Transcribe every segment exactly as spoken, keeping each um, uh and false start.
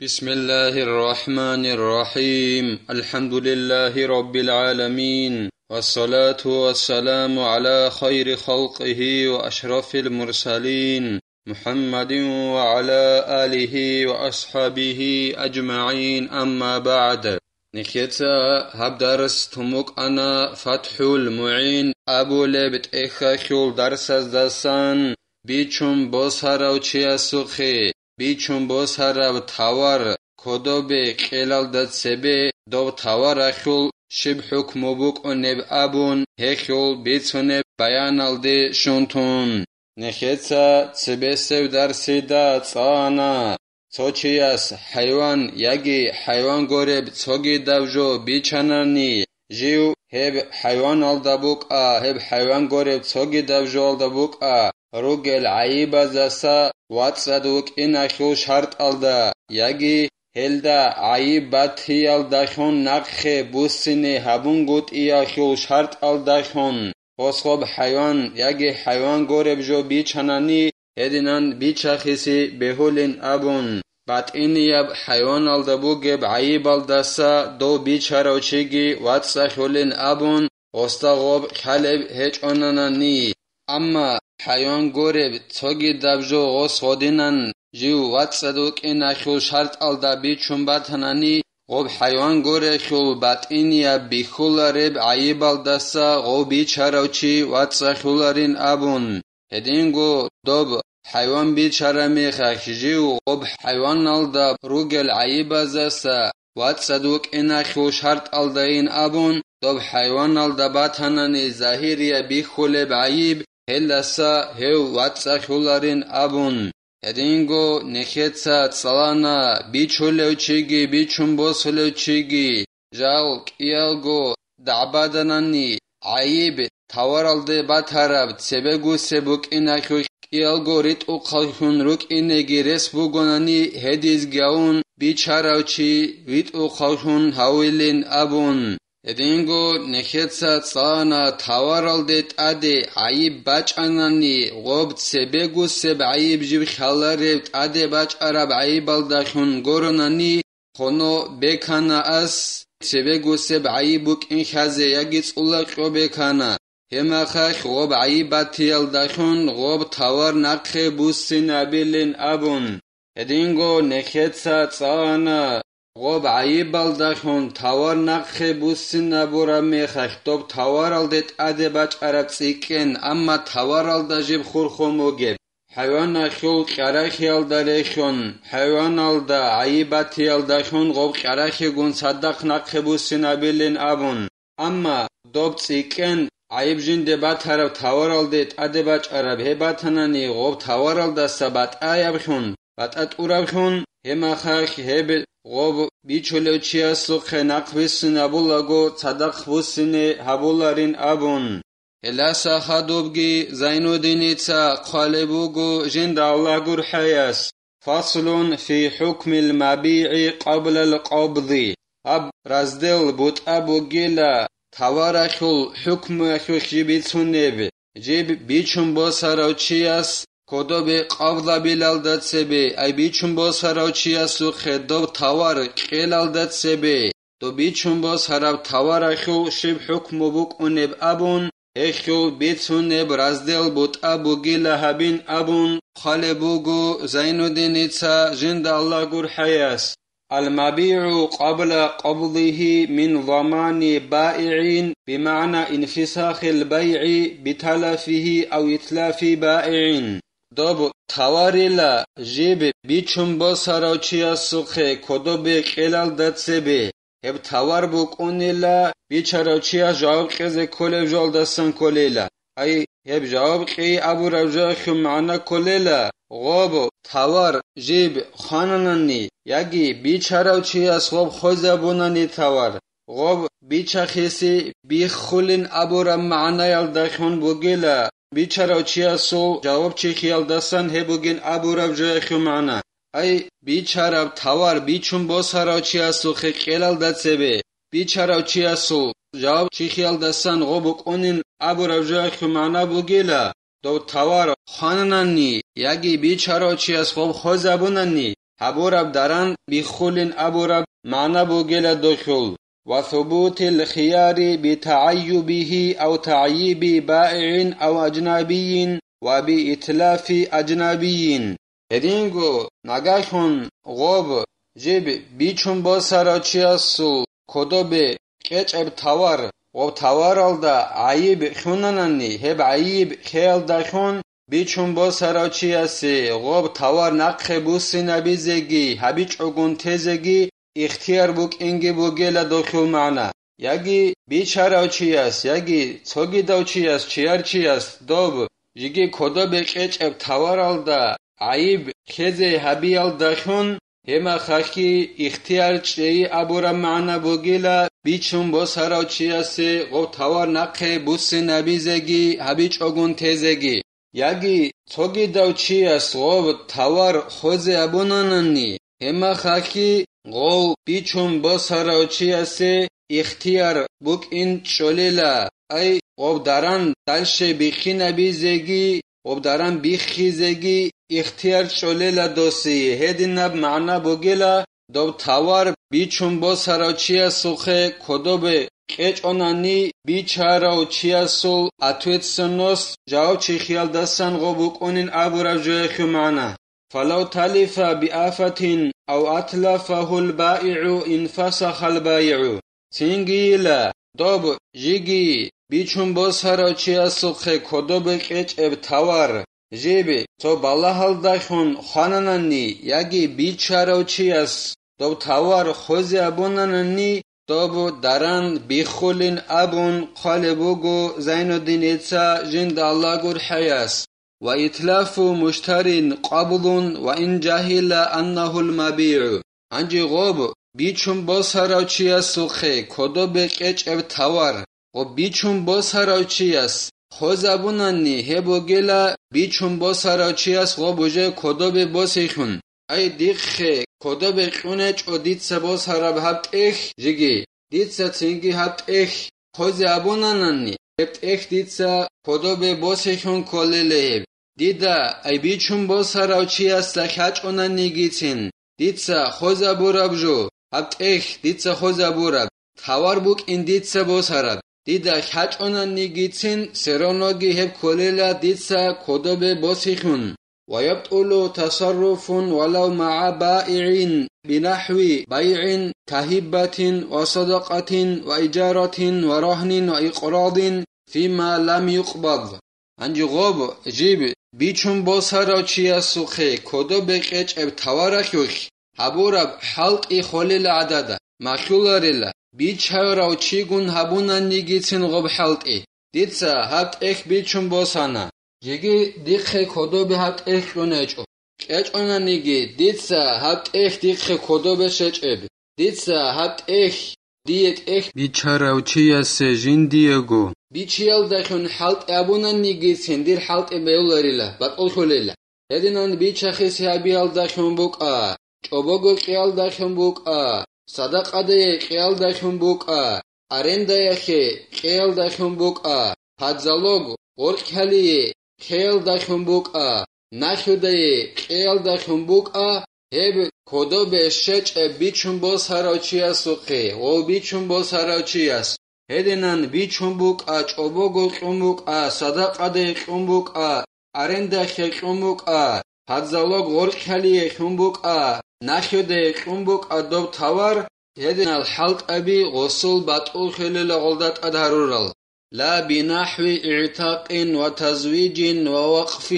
بسم الله الرحمن الرحيم. الحمد لله رب العالمين. والصلاة والسلام على خير خلقه وأشرف المرسلين محمد وعلى آله وأصحابه أجمعين. أما بعد. Нехеца гьаб дарс тумукъана ФатхӀул МугӀин абулеб тӀехьалъул дарсаздасан, бичун босарав чиясухъе бичун босараб тавар кодобе кьелалда цебе доб таваралъул щиб хӀукму букӀунеб абун, гьелъул бицунеб баяналде щун тун. Нехеца цебесев дарсида цӀана, цо чияс хӀайван яги хӀайван гореб цогидаб жо бичанани, жив гьеб хӀайваналда букӀа, гьеб хӀайван гореб цогидаб жоялда букӀа, ругел гӀайибаздаса вацӀцӀад вукӀиналъул шартӀалда, яги гьелда гӀайиб батиялдалъун нахъе буссине гьабунгутӀиялъул шартӀалдалъун, гъосгъоб хӀайван яги хӀайван гореб жо бичанани, гьединан бичахиси бегьулин абун, батӀинияб хӀайваналда бугеб гӀайибалдаса дов бичарав чиги вацӀцӀалъулин абун, гъосда гъоб хъалеб гьечӀонанани. Амма хӀайван гореб цогидаб жо гъос гъодинан жив вацӀцӀад вукӀиналъул шартӀалда бичун батанани, гъоб хӀайван горелъул батӀинияб бихьулареб гӀайибалдаса гъов бичарав чи вацӀцӀалъуларин абун. Гьединго доб хӀайван бичараб мехалъ жив гъоб хӀайваналда ругел гӀайибаздаса вацӀцӀад вукӀиналъул шартӀалдайин абун, доб хӀайваналда батанани загьирияб бихьулеб гӀайиб, гьелдаса гьев вацӀцӀалъуларин абун. Гьединго нехеца цӀалана бичулев чиги бичун босулев чиги, жал кӀиялго дагӀбаданани, гӀайиб таваралде батараб цебегусеб букӀиналъулъ кӀиялго ритӀухъаллъун рукӀинеги рес бугонани, гьедизги гьавун бичарав чи витӀухъаллъун гьавилин абун. Гьединго нехеца цӀана таваралде тӀаде гӀайиб бачӀанани, гъоб цебегусеб гӀайиб жиб хъалареб тӀаде бачӀараб гӀайибалдалъун горонани, хоно бекана ас, цебегусеб гӀайиб букӀин хьазе яги цӀула кьо бекана, гьемахалъ гъоб гӀайиб батиялдалъун гъоб тавар нахъе буссинабилин абун. Гьединго нехеца цӀана, гъоб гӀайибалдалъун тавар нахъе буссинабураб мехалъ доб таваралде тӀаде бачӀараб цӀикӀкӀен, амма таваралда жиб хурхун бугеб. ХӀайваналъул кьарахиялда рехьун, хӀайваналда гӀайиб батиялдалъун гъоб кьарахигун цадахъ нахъе буссинабилин абун. Амма доб цӀикӀкӀен гӀайиб жинде батараб таваралде тӀаде бачӀараб гьеб батанани, гъоб таваралдаса батӀаябхъун, батӀа тӀурабхъун, гьемахалъ гьеб гъоб бичулев чиясухъе нахъ биссинабулаго цадахъ буссине гьабуларин абун. Гьелдаса хадубги Зайнуддиница хъвалеб буго жинда Аллагь гурхӀаяс: «Фаслун фи хӀукмил мабигӀи къаблал къабди». Гьаб раздел бутӀа бугила таваралъул хӀукмуялъулъ жиб бицунеб, жиб бичун босарав чияс кодобе къабзабилалда цебе, ай бичун босарав чиясухъе доб тавар кьелалда цебе, доб бичун босараб таваралъул щиб хӀукму букӀунеб абун, гьелъул бицунеб раздел бутӀа бугила гьабин абун хъвалеб буго Зайнуддиница жинда Аллагь гурхӀаяс: «Ал-мабигӀу къабла къабдигьи мин замани баигӀин, бимагӀна инфисахил байгӀи биталафигьи ав итлафи баигӀин». Доб таварила жиб бичун босарав чиясухъе кодобе кьелалда цебе, гьеб тавар букӀунила бичарав чияс жаваб кьезе кколеб жоялдасан кколела. Ай, гьеб жаваб кьей абураб жоялъул магӀна кколела, гъоб тавар жиб хвананани яги бичарав чияс гъоб хвезабунани тавар, гъоб бичахъеси биххулин абураб магӀнаялдалъун бугила, бичарав чиясул жавабчихиялдасан гьеб бугин абураб жоялъул магӀна. Ай, бичараб тавар бичун босарав чиясухъе кьелалда цебе, бичарав чиясул жавабчихиялдасан гъоб букӀунин абураб жоялъул магӀна бугила, дов тавар хвананани яги бичарав чияс гъоб хвезабунани, гьабураб даран биххулин абураб магӀна бугела дохьул. وثبوت الخيار بتعيبه أو تعييب بائع أو أجنبي وبإتلاف أجنبي. Гьединго нагагьун гъоб жиб бичун босарав чиясул кодобе кьечӀеб товар, гъоб товаралда гӀайиб хьунанани, гьеб гӀайиб хеялдалъун бичун босарав чиясе гъоб товар нахъе буссинабизеги гьабичӀогун тезеги ихтияр букӀинги бугела дохьул магӀна. Яги бичарав чияс, яги цогидав чияс, чияр чияс доб жиги кодобе кьечӀеб товаралда гӀайиб хезе гьабиялдалъун, гьемахалъги ихтияр чӀей абураб магӀна бугила бичун босарав чиясе гъоб товар нахъе буссинабизеги гьабичӀогун тезеги. Яги цогидав чияс гъоб товар хозе абунанани, гьемахалъги гъов бичун босарав чиясе ихтияр букӀин чӀолела, ай, гъоб даран дальше биххинабизеги, гъоб даран биххизеги ихтияр чӀолела досие. Гьединаб магӀна бугела, доб товар бичун босарав чиясухъе кодобе кьечӀонани, бичарав чиясул ответственность жавабчилъиялдасан гъоб букӀунин абураб жоялъул магӀна. فلو تلف بآفة أو أتلفه البائع انفسخ البيع. Цинги йила, доб жиги бичун босарав чиясухъе кодобе кьечӀеб товар жиб цо балагьалдалъун хвананани яги бичарав чияс доб товар хозе абунанани, доб даран биххулин абун хъвалеб буго Зайнуддиница жинда Аллагь гурхӀаяс. وإتلاف مشتر قبض وإن جهل أنه المبيع. Гьанже гъоб бичун босарав чиясухъе кодобе кьечӀеб товар, гъоб бичун босарав чияс хозабунани гьеб бугела бичун босарав чияс гъоб уже кодобе босихьун. Ай, дихъе кодобе кьунечӀо дица босараб гьаб тӀехь жиги, дица цинги гьаб тӀехь хозе абунанани, гьеб тӀехь дица кодобе босихьун кколеле гьеб. Дида, ай, бичун босарав чиясда хьачӀонанигицин, дица хозабураб жо, гьаб тӀехь дица хозабураб, тавар букӀин дица босараб. Дида хьачӀонанигицин, сероноги гьеб кколела дица кодобе босихьун. ويبطل تصرف ولو مع بائع بنحو بيع كهبة وصدقة وإجارة ورهن وإقراض فيما لم يقبض. Гьанже гъоб жиб бичун босарав чиясухъе кодобе кьечӀеб таваралъулъ гьабураб хӀалтӀи холела гӀадада, махьуларила, бичарав чигун гьабунанигицин гъоб хӀалтӀи. Дица гьаб тӀехь бичун босана, жеги дихъе кодобе гьаб тӀехь кьунечӀо. КьечӀонаниги, дица гьаб тӀехь дихъе кодобе щечӀеб. Дица гьаб тӀехь дие тӀехь бичарав чиясе жиндиего бичиялдалъун хӀалтӀи абунанигицин дир хӀалтӀи бегьуларила, батӀуллъулила. Гьединан бичахъес гьабиялдалъун букӀа, чӀобого кьиялдалъун букӀа, садакъадае кьиялдалъун букӀа, арендаялъе кьиялдалъун букӀа, подзалог гъоркьалие кьиялдалъун букӀа, нахьудае кьиялдалъун букӀа, гьеб кодобе щечӀеб бичун босарав чиясухъе, гъов бичун босарав чияс. Гьединан бичун букӀа, чӀобого кьун букӀа, садакъадае кьун букӀа, арендахъе кьун букӀа, подзалог гъоркьалие кьун букӀа, нахьудае кьун букӀа доб тавар, гьединал хӀалтӀаби гъосул батӀуллъулила гъолда тӀад гьарурал. لا بنحو اعتاق وتزويج ووقف.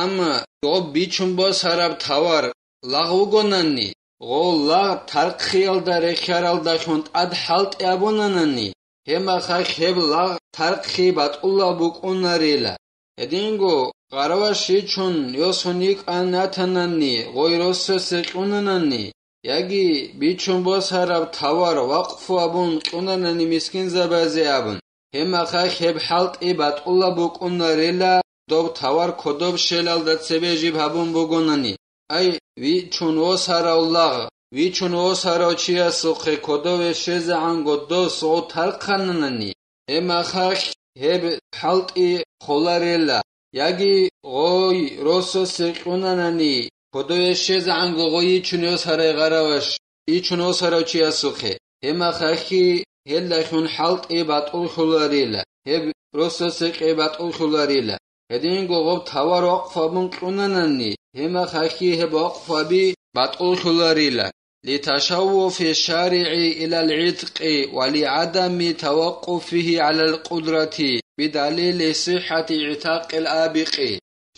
Амма гъоб бичун босараб тавар лагъ вугонанни, гъов лагъ тархъиялда рехьаралдалъун тӀад хӀалтӀи абунанани, гьебмахалъ гьеб лагъ тархъи батӀулаб букӀунарила. Гьединго гъараваш ричун йосун йикӀан ятананни, гъой росасе кьунананни, яги бичун босараб тавар вакъфу абун кьунанани мискинзабазе абун, гьебмахалъ гьеб хӀалтӀи батӀулаб букӀунарила, доб тавар кодоб щелалда цебе жиб гьабун бугонани. Ай, вичун восарав лагъ, вичун восарав чиясухъе кодове щезегӀанго дос гъов тархъананани, гьебмахалъ гьеб хӀалтӀи холарела, яги гъой росасе кьунанани, кодове щезегӀанго гъой йичун йосарай гъараваш, йичун йосарав чиясухъе. Гьеб мехалъги гьелдалъун хӀалтӀи батӀуллъуларила, гьеб росасекъей батӀуллъуларила. Гьединго гъоб тавар вакъф абун кьунанани, гьеб мехалъги гьеб вакъфаби батӀуллъуларила. لتشوف الشارع إلى العتق ولعدم توقفه على القدرة بدليل صحة عتاق الآبق.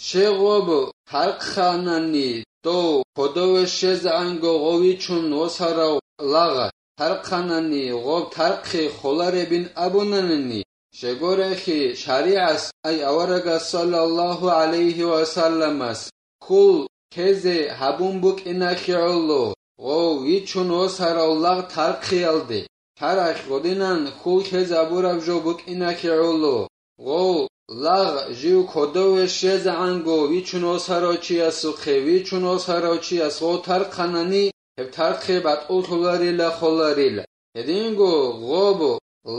Щегъоб тархъанани дов кодове щезегӀанго гъов йичун восарав лагъ тархъанани, гъоб тархъи холаребин абунанани, щегорехи шаригӀас, ай аварагас саллаллагьу гӀалайгьи ва салламас, хьул ккезе гьабун букӀинахье гӀоло, гъов йичун восарав лагъ тархъиялде, шаргӀалъ гъодинан хьул ккезабураб жо букӀинахье гӀоло, гъов лагъ жив кодове щезегӀанго вичун восарав чиясухъе, вичун восарав чияс гъов тархъанани, гьеб тархъи батӀуллъуларила холарила. Гьединго гъоб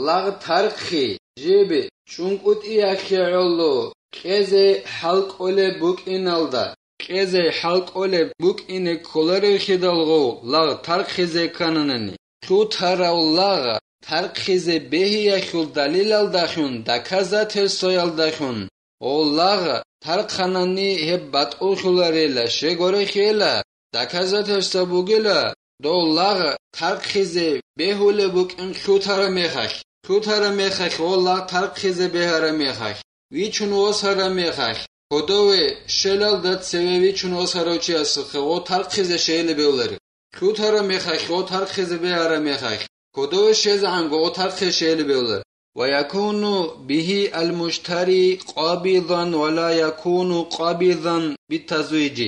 лагъ тархъи жиб чӀункӀутӀиялъе гӀоло кьезе хӀал кӀолеб букӀиналда, кьезе хӀал кӀолеб букӀине кколаревхидал гъов лагъ тархъизе ккананани, лъутарав лагъ тархъизе бегьиялъул далилалдалъун, доказательствоялдалъун, гъов лагъ тархъанани гьеб батӀуллъуларила, щегорехила, доказательство бугила, дов лагъ тархъизе бегьулеб букӀин лъутараб мехалъ, лъутараб мехалъ, гъов лагъ тархъизе бегьараб мехалъ, вичун восараб мехалъ, кодове щелалда цеве вичун восарав чиясухъе гъов тархъизе щейилеб бегьулари. Лъутараб мехалъ, гъов тархъизе бегьараб мехалъ, кодове щезегӀанго гъов тархъизе щейилеб бегьулари. ويكون به المشتري قابضا ولا يكون قابضا بالتزويج.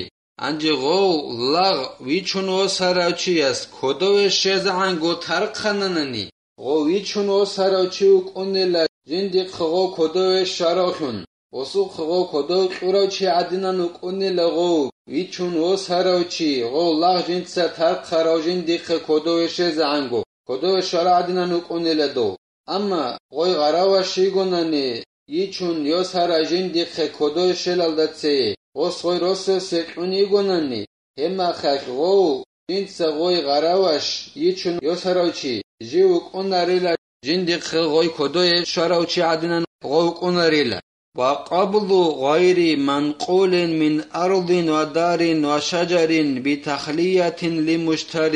Гьанже гъов лагъ вичун восарав чияс кодове щезегӀанго тархъананани, гъов вичун восарав чи вукӀунила жиндихъ гъов кодове щаравлъун, гъосухъ гъов кодов кьурав чи гӀадинан вукӀунила гъов вичун восарав чи, гъов лагъ жинца тархъарав жиндихъе кодове щезегӀанго, кодове щварав гӀадинан вукӀунила дов. Амма гъой гъараваш йигонани, йичун йосарав жиндихъе кодове щелалда цее, гъос гъой росасе кьун йигонани, гьеб мехалъ гъов, жинца гъой гъараваш йичун йосарав чи, жив вукӀунарила, жиндихъе гъой кодове щварав чи гӀадинан гъов вукӀунарила. وقبض غير منقول من أرض ودار وشجر بتخلية لمشتر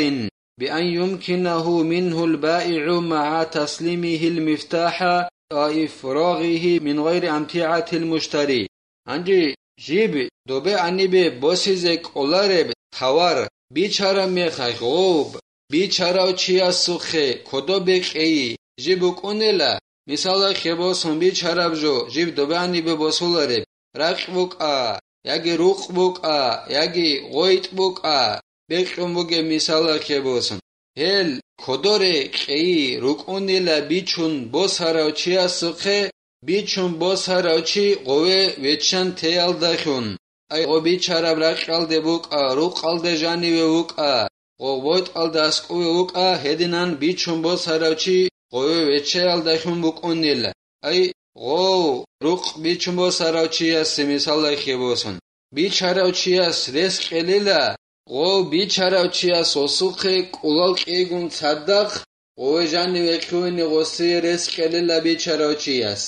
بأن يمكنه منه البائع مع تسليمه المفتاح وإفراغه من غير أمتعة المشتري. Гьанже жиб добе гьанибе босизе кӀолареб тавар бичараб мехалъ гъов бичарав чиясухъе кодобе кьейи жиб букӀунела, мисалалъе босун, бичараб жо жиб добе гьанибе босулареб, ракь букӀа, яги рукъ букӀа, яги гъойтӀ букӀа, бекьун бугеб мисалалъе босун. Гьел кодоре кьейи рукӀунила бичун босарав чиясухъе, бичун босарав чи гъове веччан теялдалъун, ай гъо бичараб ракьалде букӀа, рукъалда жаниве вукӀа, гъо гъойтӀалда аскӀове вукӀа, гьединан бичун босарав чи гъове веччаялдалъун букӀунила. Ай, гъов, рукъ бичун босарав чиясе мисалалъе босун. Бичарав чияс рес кьелила, гъов, бичарав чияс гъосухъе кӀулал кьейгун цадахъ, гъове жаниве кьугьине гъосие рес кьелила бичарав чияс.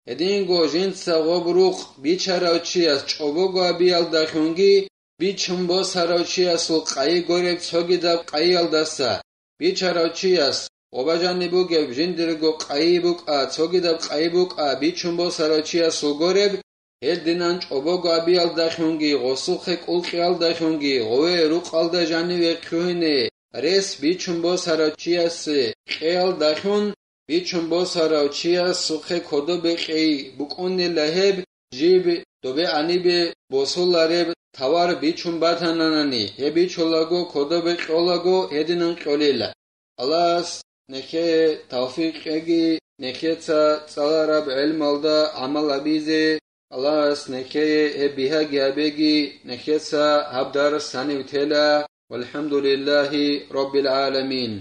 Гьединго жинца гъоб рукъ бичарав чияс чӀобого абиялдалъунги, бичун босарав чиясул къайи гореб цогидаб къайиялдаса, бичарав чияс, гъоба жаниб бугеб жиндирго къайи букӀа, цогидаб къайи букӀа, бичун босарав чиясул гореб, гьелдинан чӀобого абиялдалъунги гъосухъе кӀулкьиялдалъунги гъове рукъалда жаниве кьугьине рес бичун босарав чиясе кьеялдалъун, бичун босарав чиясухъе кодобе кьей букӀунила гьеб, жиб добе гьанибе босулареб тавар бичун батананани, гьеб бичулаго, кодобе кьолаго, гьединан кьолила. Аллагьас нехее тавфикъ кьеги, нехеца цӀалараб гӀелмалда гӀамал гьабизе, Аллагьас нехее гьеб бигьаги гьабеги, нехеца гьаб дарс гьанив тела. ВалхӀамдулиллагьи раббил гӀаламин.